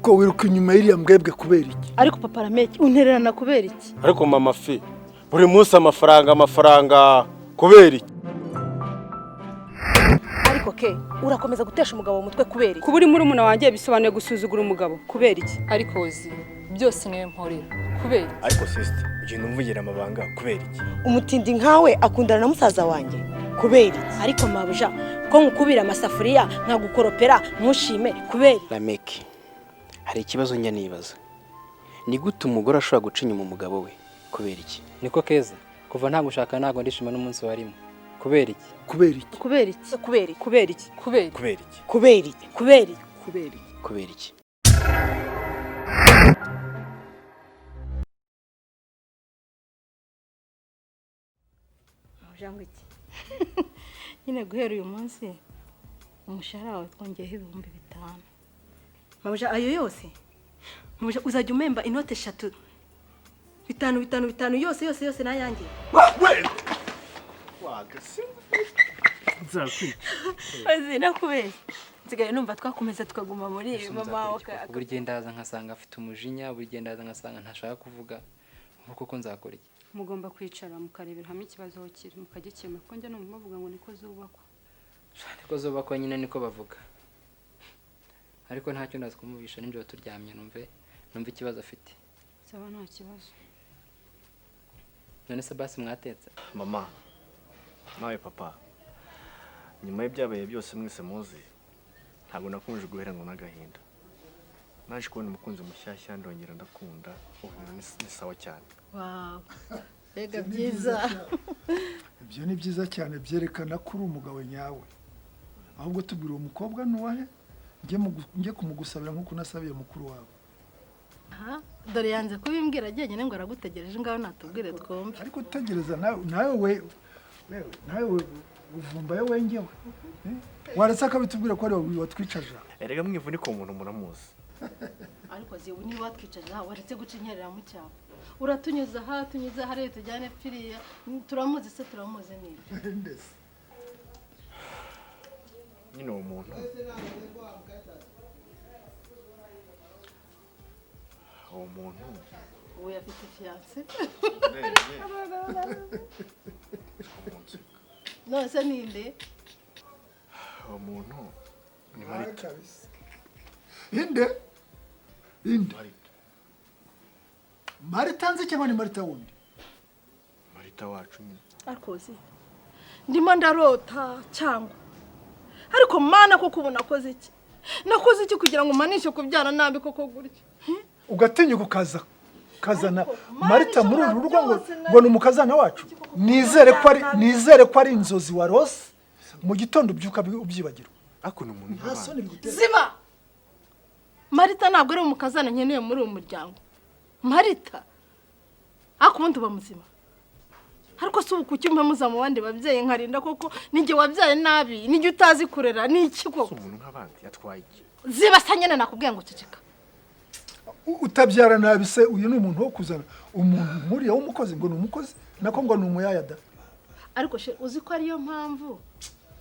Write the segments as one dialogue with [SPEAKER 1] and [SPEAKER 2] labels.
[SPEAKER 1] Ariko wiruka inyuma y'iriya mbwebwe kubera iki?
[SPEAKER 2] Ariko papa Rameki, untererana kubera iki?
[SPEAKER 3] Ariko mama fi, buri munsi amafaranga amafaranga kubera iki?
[SPEAKER 4] Ariko ke urakomeza gutesha umugabo umutwe kubera iki?
[SPEAKER 5] Kuba uri murumuna wanjye bisobanuye gusuzugura umugabo kubera iki?
[SPEAKER 6] Ariko uzi byose niwe mporera kubera iki?
[SPEAKER 7] Ariko sister, ugenda umvugira amabanga kubera iki?
[SPEAKER 8] Umutindi nkawe akundana na musaza wanjye kubera iki?
[SPEAKER 4] Ariko mabuja, ko nkukubira amasafuriya nkagukoropera ntushime kubera iki?
[SPEAKER 9] Rameki, hari ikibazo njya nibaza. Ni gute umugore ashobora guca inyuma umugabo we kubera iki?
[SPEAKER 10] Niko keza, kuva ntagushaka ntabwo ndishima n'umunsi warimo kubera iki?
[SPEAKER 1] Kubera iki?
[SPEAKER 2] Kubera iki?
[SPEAKER 4] Kubera iki?
[SPEAKER 5] Kubera iki?
[SPEAKER 6] Kubera iki?
[SPEAKER 7] Kubera iki?
[SPEAKER 8] Kubera iki?
[SPEAKER 4] Kubera iki?
[SPEAKER 1] Kubera iki?
[SPEAKER 9] Kubera iki?
[SPEAKER 2] Mabuja ngo iki? Nyine guhera uyu munsi umushahara wawe twongeyeho 5000.
[SPEAKER 4] Mabuja, ayo yose? Mabuja, uzajya umemba inote 3 5 5 5 yose yose yose nayanjye. Azina kubera nsigaye numva twakomeza tukaguma muri ibi mama.
[SPEAKER 10] Buri gihe ndaza nkasanga afite umujinya, buri gihe ndaza nkasanga ntashaka kuvuga. Ubu koko nzakora iki?
[SPEAKER 5] Mugomba kwicara mukarebera hamwe ikibazo aho kiri mukagikemura, kuko njya numva bavuga ngo niko zubakwa.
[SPEAKER 10] Niko zubakwa nyine, niko bavuga. Ariko ntacyo ndaza kumubisha nijoro turyamye, numve ikibazo afite.
[SPEAKER 5] Saba nta kibazo.
[SPEAKER 10] None se basi mwatetse?
[SPEAKER 7] Mama nawe papa, nyuma y'ibyabaye byose mwese muzi, ntabwo nakunje guheranwa n'agahinda. Naje kubona umukunzi mushyashya ndongera ndakunda, ubu ni sawa cyane.
[SPEAKER 2] Wow, mbega byiza.
[SPEAKER 1] Ibyo ni byiza cyane, byerekana ko uri umugabo nyawe. Ahubwo tubwira uwo mukobwa nuwahe, njye kumugusabira nk'uko nasabiye mukuru wawe.
[SPEAKER 2] Aha, dore yanze kubimbwira ajyenyine ngo aragutegereje, ngaho natubwire twumve.
[SPEAKER 1] Ariko utegereza nawe we nawe uvumba yo wengewe. Waretse akabitubwira ko ari wowe watwicaje.
[SPEAKER 7] Erega mwivunike uwo muntu muramuzi.
[SPEAKER 2] Ariko ziwe niba watwicaje aha waretse guca inyerera mu cyapa. Uratunyuza aha, tunyuze hariya, tujyane pfiriya, turamuzi se, turamuzi niba.
[SPEAKER 1] Ndese.
[SPEAKER 7] Nyine uwo muntu. Uwo muntu.
[SPEAKER 2] Ubu yafite fiancé. None se ninde?
[SPEAKER 7] Uwo muntu ni Marita.
[SPEAKER 1] Inde? Inde? Marita nzi cyangwa ni Marita wundi?
[SPEAKER 7] Marita wacu nyine.
[SPEAKER 2] Ariko uzi, ndimo ndarota cyangwa ariko mana koko ubu nakoze iki? Nakoze iki kugira ngo manishe kubyara nabi koko gutya?
[SPEAKER 1] Ugatinyuka ukaza kazana Marita muri uru rugo ngo ni umukazana wacu. Nizere ko ari inzozi warose mu gitondo ubyuka ubyibagirwa.
[SPEAKER 7] Ariko ni umuntu nk'abandi.
[SPEAKER 2] Ziba! Marita ntabwo ari umukazana nkeneye muri uyu muryango. Marita ariko ubundi uba muzima. Ariko si ubu kuki mpemuza mu bandi babyeyi nkarinda koko nijye wabyaye nabi, nijye utazi kurera, ni iki koko?
[SPEAKER 7] Umuntu nk'abandi yatwaye iki?
[SPEAKER 2] Ziba sa nyine nakubwiye ngo ceceka.
[SPEAKER 1] Utabyara nabi se uyu ni umuntu wo kuzana umuntu nkuriya w'umukozi ngo ni umukozi nako ngo ni umuyaya da.
[SPEAKER 2] Ariko she uzi ko ariyo mpamvu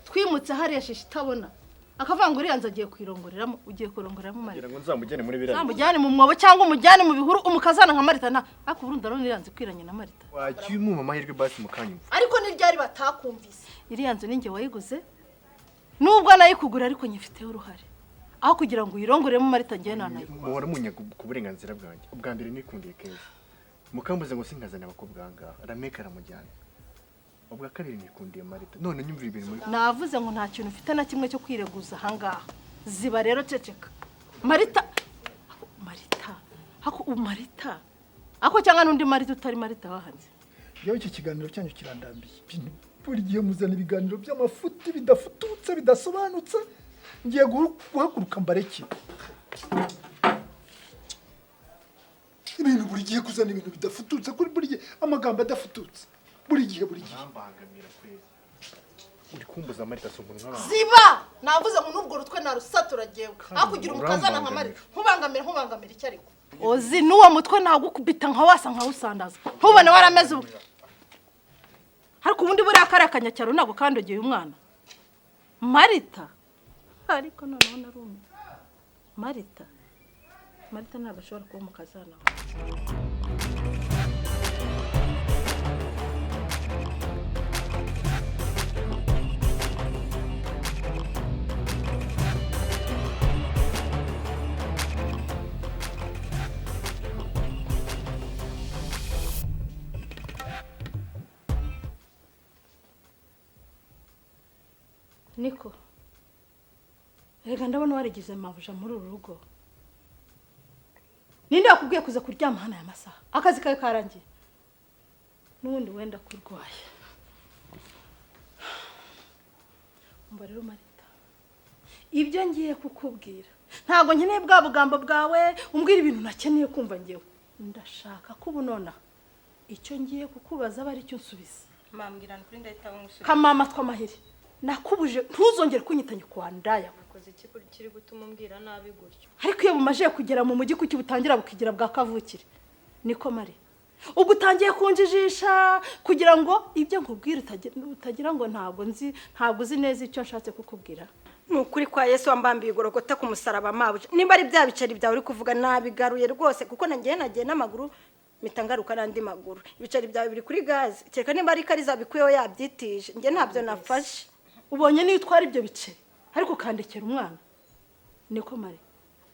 [SPEAKER 2] twimutse hariya shisha itabona akavuga ngo uriya nzu agiye kwirongoreramo, ugiye kurongoreramo Marita.
[SPEAKER 7] Kugira ngo nzamujyane muri biriya.
[SPEAKER 2] Nzamujyane mu mwobo cyangwa umujyane mu bihuru umukazana nka Marita nta. Ariko ubundi ndabona iriya nzu ikwiranye na Marita.
[SPEAKER 7] Wagiye umuma amahirwe basi mukanyumva.
[SPEAKER 2] Ariko ni ryari batakumvise? Iriya nzu ninjye wayiguze, nubwo nayikugura ariko nyifiteho uruhare. Aho kugira ngo uyirongoreremo Marita ngiye nanayikugura.
[SPEAKER 7] Muhora munyaga ku burenganzira bwanjye. Ubwa mbere nikundiye Keza. Mukambuze ngo sinkazane abakobwa aha ngaha. Rameka aramujyana. Ubwa kabiri nikundiye Marita. None nyumvira ibintu muri.
[SPEAKER 2] Navuze ngo nta kintu ufite na kimwe cyo kwireguza aha ngaha. Ziba rero ceceka. Marita, Marita, hako Marita. Ako cyangwa n'undi Marita utari Marita wahanze.
[SPEAKER 1] Yewe iki kiganiro cyanyu kirandambiye. Buri gihe muzana ibiganiro by'amafuti bidafututse bidasobanutse. Ngiye guhaguruka mbareke. Ibintu buri gihe kuzana ibintu bidafututse kuri buri gihe amagambo adafututse. Buri gihe buri gihe.
[SPEAKER 7] Ntambangamira kwezi. Uri kumbuza Marita si umuntu nk'abandi.
[SPEAKER 2] Ziba! Navuze ngo nubwo rutwe narusatura jewe. Aho kugira umukazana nka Marita, nkubangamira iki ariko? Ozi n'uwo mutwe nagukubita nka wasa nka usandaza. Ntubone warameze ubu. Ariko ubundi buriya kariya kanyacyaro ntabwo kandogeye umwana. Marita. Ariko noneho narumye. Marita. Marita ntabwo ashobora kuba umukazana wawe. Niko, reka ndabona warigize mabuja muri uru rugo. Ninde wakubwiye kuza kuryama hano aya masaha? Akazi kawe karangiye. N'ubundi wenda kurwaye. Umva rero Marita, ibyo ngiye kukubwira ntabwo nkeneye bwa bugambo bwawe umbwira ibintu nakeneye kumva ngewe. Ndashaka ko ubu nonaha icyo ngiye kukubaza aba aricyo nsubiza.
[SPEAKER 4] Mambwira kuri ndahita ngusubiza.
[SPEAKER 2] Kamama twamahiri. Nakubuje ntuzongere kunyitanya kwa ndaya.
[SPEAKER 4] Nakoze iki kiri gutuma umbwira nabi gutyo?
[SPEAKER 2] Ariko iyo bumaje kugera mu mujyi kuki butangira bukigira bwa kavukire. Niko Mari, ubwo utangiye kunjijisha kugira ngo ibyo nkubwira utagira ngo ntabwo nzi, ntabwo uzi neza icyo nshatse kukubwira.
[SPEAKER 4] Ni ukuri kwa Yesu wambambiye igorogota ku musaraba mabuje. Nimba ari bya biceri byawe uri kuvuga nabigaruye rwose, kuko nangiye nagiye n'amaguru mitangaruka n'andi maguru. Ibiceri byawe biri kuri gaze, kereka nimba ari kariza bikuyeho yabyitije. Nge ntabyo nafashe.
[SPEAKER 2] Ubonye niyo utwara ibyo biceri ariko ukandekera umwana. Niko Mari,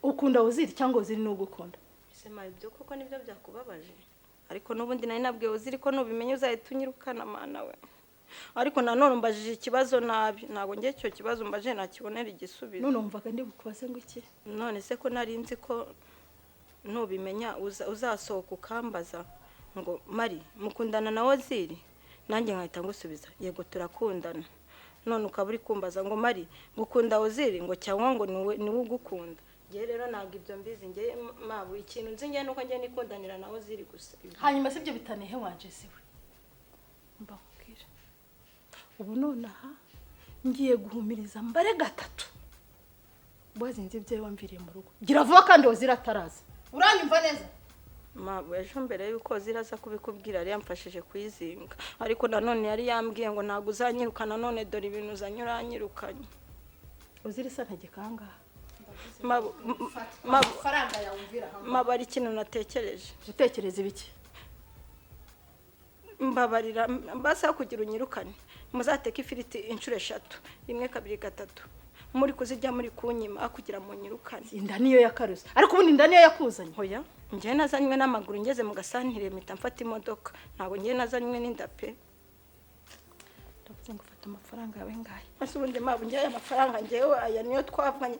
[SPEAKER 2] ukunda Ozili cyangwa Ozili ni ugukunda?
[SPEAKER 4] Ese Mari, ibyo koko nibyo byakubabaje? Ariko nubundi nari nabwiye Ozili ko nubimenye uzahita unyirukana mana we. Ariko nanone umbajije ikibazo nabi, ntabwo ngiye icyo kibazo mbaje nakibonera igisubizo.
[SPEAKER 2] None umvaga ndi bukubaze ngo iki?
[SPEAKER 4] None se ko nari nzi ko nubimenya uzasohoka ukambaza ngo Mari mukundana na Ozili, nanjye nkahita ngusubiza yego turakundana. None ukaba uri kumbaza ngo Mari ngukunda Ozili ngo cyangwa ngo niwe ugukunda. Ngiye rero ntabwo ibyo mbizi ngiye mabu, ikintu nzi ngiye nuko ngiye nikundanira na Ozili gusa.
[SPEAKER 2] Hanyuma sibyo bitanehe wanje siwe. Mbakubwira ubu nonaha ngiye guhumiriza mbare gatatu. Wazinze ibyo wamviriye mu rugo. Gira vuba kandi Ozili ataraza. Uranyumva neza?
[SPEAKER 4] Mabu, ejo mbere yuko Ozili aza kubikubwira yari yamfashije kuyizinga, ariko nanone yari yambwiye ngo ntabwo uzanyirukana, none dore ibintu uzanye uranyirukanye.
[SPEAKER 2] Ozili sa ntegeka ahangaha.
[SPEAKER 4] Mabu,
[SPEAKER 2] amafaranga yawumvira ahangaha.
[SPEAKER 4] Mabu, ari ikintu natekereje.
[SPEAKER 2] Utekereza ibiki?
[SPEAKER 4] Mbabarira mbasa kugira unyirukane, muzateka ifiriti inshuro 3, 1 2 3, muri kuzirya muri kunyima kugira mu nyirukane.
[SPEAKER 2] Inda niyo yakaruze. Ariko ubundi inda niyo yakuzanye.
[SPEAKER 4] Hoya, ngiye nazanywe n'amaguru ngeze mu gasantire mpita mfata imodoka, ntabwo ngiye nazanywe n'inda pe.
[SPEAKER 2] Ndavuze ngo fata amafaranga yawe ngaye.
[SPEAKER 4] Ese ubundi mabu ngiye aya mafaranga ngewe aya niyo twavuganye.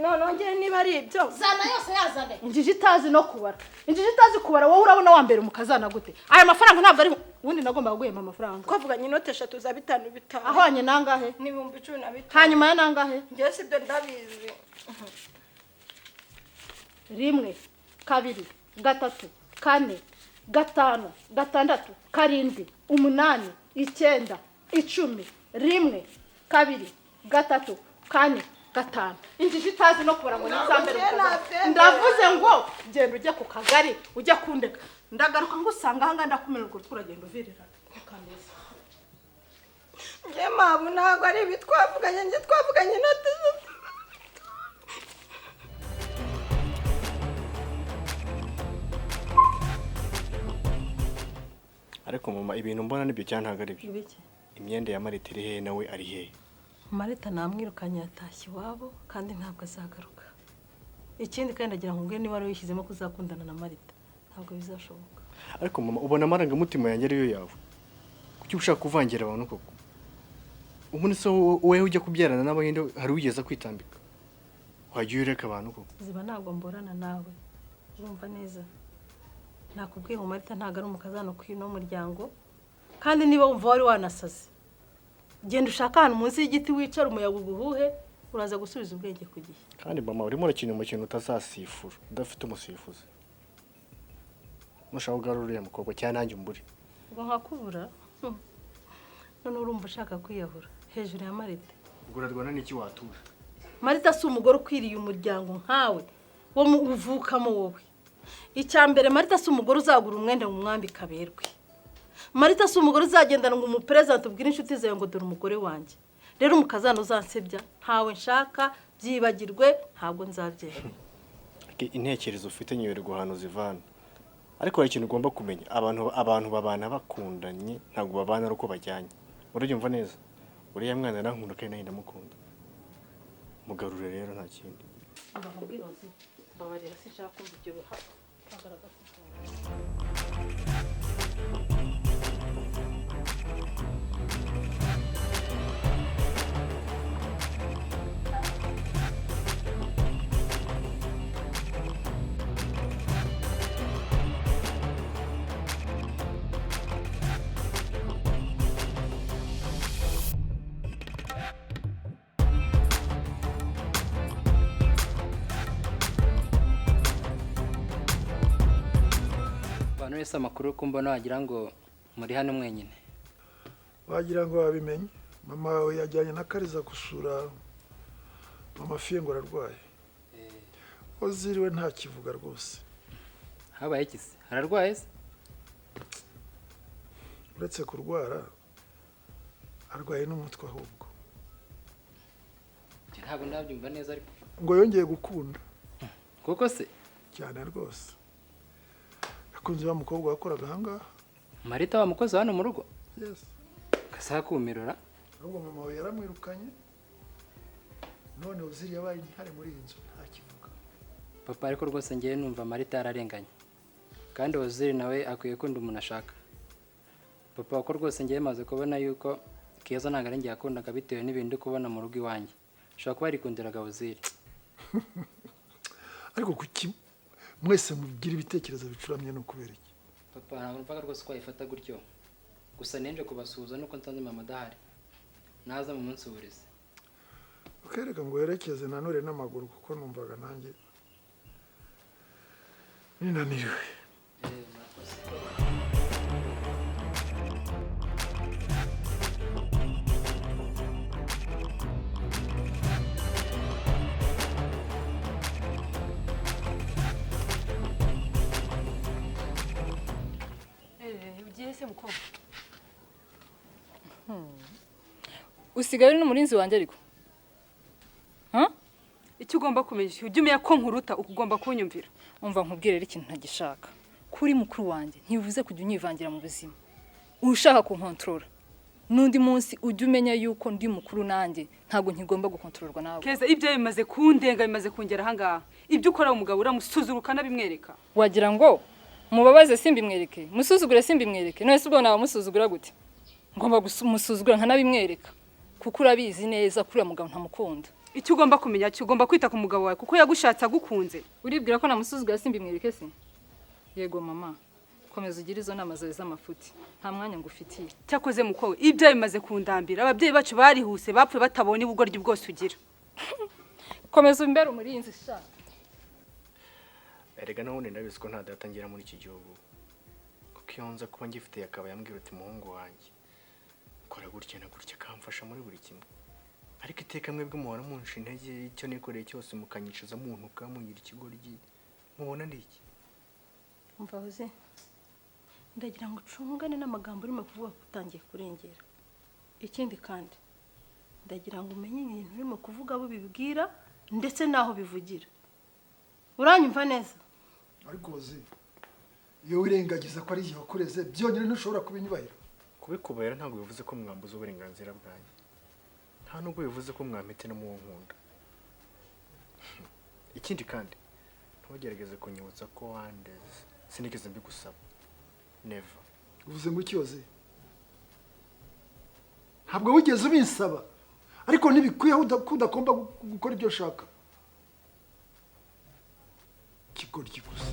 [SPEAKER 4] None ngiye niba ari ibyo
[SPEAKER 2] zana yose yazane. Injiji itazi no kubara. Injiji itazi kubara wowe urabona wambere umukazana gute? Aya mafaranga ntabwo ari ubundi nagomba guhemba amafaranga.
[SPEAKER 4] Twavuganye inote 3 za 5 5.
[SPEAKER 2] Ahwanye nangahe?
[SPEAKER 4] Ni 15,000.
[SPEAKER 2] Hanyuma ya nangahe?
[SPEAKER 4] Ngiye sibyo ndabizi.
[SPEAKER 2] 1 2 3 4 5 6 7 8 9 10 1 2 3 4 5. Injiji itazi no kubara ngo nizambere umukazana. Ndavuze ngo genda ujye ku kagari ujye kundeka. Ndagaruka ngusanga ahanga ndakumena urwo turagenda uvirira. Ukameza.
[SPEAKER 4] Nge mabu ntabwo ari ibi twavuganye, nge twavuganye inote.
[SPEAKER 7] Ariko mama, ibintu mbona nibyo cyane ntabwo ari byo. Imyenda ya Marita iri hehe nawe ari hehe?
[SPEAKER 4] Marita namwirukanye yatashye iwabo kandi ntabwo azagaruka. Ikindi kandi agira ngo niba wari wishyizemo kuzakundana na Marita ntabwo bizashoboka.
[SPEAKER 7] Ariko mama, ubona amarangamutima yanjye ariyo yawe. Kuki ushaka kuvangira abantu koko? Ubundi se wowe ujya kubyarana n'abahinde hari wigeze kwitambika? Wagiye ureka abantu koko?
[SPEAKER 4] Ziba ntabwo mborana nawe. Urumva neza? Nakubwiye ngo Marita ntabwo ari umukazana kwino muryango, kandi niba wumva wari wanasaze genda ushaka ahantu munsi y'igiti wicara umuyaga uguhuhe, uraza gusubiza ubwenge ku gihe.
[SPEAKER 7] Kandi mama, urimo urakina umukino utazasifura udafite umusifuzi. Nushaka kugarura uriya mukobwa cyangwa nanjye umbure.
[SPEAKER 4] Ngo nkakubura none urumva ushaka kwiyahura hejuru ya Marita.
[SPEAKER 7] Ubwo urarwana n'iki watura?
[SPEAKER 2] Marita si umugore ukwiriye umuryango nkawe wo uvukamo wowe. Icya mbere, Marita si umugore uzagura umwenda mu mwambi kaberwe. Marita si umugore uzagendana ngo umuperezida ubwire inshuti zawe ngo dore umugore wanjye. Rero umukazana uzansebya ntawe nshaka, byibagirwe, ntabwo nzabyemera.
[SPEAKER 7] Intekerezo ufite nyoberwa ahantu zivana. Ariko hari ikintu ugomba kumenya, abantu babana bakundanye, ntabwo babana ari uko bajyanye. Urabyumva neza? Uriya mwana arankunda kandi nanjye ndamukunda. Mugarure rero nta kindi.
[SPEAKER 2] Mbabarira sinshaka kumva ibyo bihagaragaza.
[SPEAKER 10] Ese amakuru ko mbona wagira ngo muri hano mwenyine?
[SPEAKER 1] Wagira ngo babimenye. Mama wawe yajyanye na Kariza gusura mama Fiye ngo ararwaye. Oziriwe nta kivuga rwose.
[SPEAKER 10] Habaye iki se? Ararwaye se?
[SPEAKER 1] Uretse kurwara arwaye n'umutwe ahubwo.
[SPEAKER 10] Ntabwo ndabyumva neza ariko.
[SPEAKER 1] Ngo yongeye gukunda.
[SPEAKER 10] Kuko se?
[SPEAKER 1] Cyane rwose. Akunze wa mukobwa wakoraga ahangaha.
[SPEAKER 10] Marita wa mukozi hano mu rugo?
[SPEAKER 1] Yes.
[SPEAKER 10] Kasakumirora.
[SPEAKER 1] Ahubwo mama we yaramwirukanye. None Oziri yabaye intare muri iyi nzu nta kivuga.
[SPEAKER 10] Papa ariko rwose ngiye numva Marita yararenganye. Kandi Oziri nawe akwiye kunda umuntu ashaka. Papa ko rwose ngiye maze kubona yuko Keza ntabwo ari ngiye akundaga bitewe n'ibintu kubona mu rugo iwanjye. Ushobora kuba yarikundiraga Oziri.
[SPEAKER 1] Ariko kuki mwese mugira ibitekerezo bicuramye no kubera iki?
[SPEAKER 10] Papa ntabwo numvaga rwose ko wayifata gutyo. Gusa nenje kubasuhuza nuko nsanze mama adahari. Naza mu munsi w'uburezi.
[SPEAKER 1] Ukereka ngo werekeze nanure n'amaguru kuko numvaga nanjye ninaniriwe.
[SPEAKER 6] Usigaye uri n'umurinzi wanjye ariko.
[SPEAKER 5] Icyo ugomba kumenya ujye umenya ko nkuruta ugomba kunyumvira.
[SPEAKER 6] Umva nkubwire rero ikintu ntagishaka. Kuri mukuru wanjye ntibivuze kujya unyivangira mu buzima. Ushaka kunkontorora. N'undi munsi ujye umenya yuko ndi mukuru nanjye ntabwo nkigomba gukontororwa nawe.
[SPEAKER 5] Keza ibyo bimaze kundenga bimaze kungera ahangaha. Ibyo ukora umugabo uramusuzugura nabimwereka.
[SPEAKER 6] Wagira ngo mubabaze simbimwereke, musuzugure simbimwereke. None se ubwo nawe musuzugura gute? Ngomba gumusuzugura nkanabimwereka. Kuko urabizi neza kuri mugabo ntamukunda.
[SPEAKER 5] Icyo ugomba kumenya cyo ugomba kwita ku mugabo wawe kuko yagushatse agukunze.
[SPEAKER 6] Uribwira ko namusuzugura simbimwereke se? Yego mama, komeza ugire izo nama zawe z'amafuti. Nta mwanya ngufitiye.
[SPEAKER 5] Cyakoze mukowe ibyo bimaze kundambira. Ababyeyi bacu barihuse bapfuye batabonye ubugoryi bwose ugira.
[SPEAKER 6] Komeza umbere umurinzi sha.
[SPEAKER 7] Erega naho ndabizi ko nta data ngira muri iki gihugu. Kuko iyo nza kuba ngifite akaba yambwira uti muhungu wanjye kora gutya na gutya akamfasha muri buri kimwe. Ariko iteka mwebwe muhora munsha intege icyo nikoreye cyose mukanyicaza muntuka mungira ikigoryi mubona ndi iki?
[SPEAKER 2] Umva uze ndagira ngo ucungane n'amagambo urimo kuvuga ko utangiye kurengera. Ikindi kandi ndagira ngo umenye ibintu urimo kuvuga abo bibwira ndetse naho bivugira. Uranyumva neza?
[SPEAKER 1] Ariko uzi iyo wirengagiza ko ari igihe wakureze byonyine ntushobora kubinyubahira.
[SPEAKER 7] Kubikubahira ntabwo bivuze ko mwambuza uburenganzira bwanjye. Nta nubwo bivuze ko mwampite no muwo nkunda. Ikindi kandi ntugerageze kunyibutsa ko wandeze. Sinigeze mbigusaba. Never.
[SPEAKER 1] Uvuze ngo iki Ozi? Ntabwo wigeze ubinsaba. Ariko ntibikwiye ko udagomba gukora ibyo ushaka. Kigoryi gusa.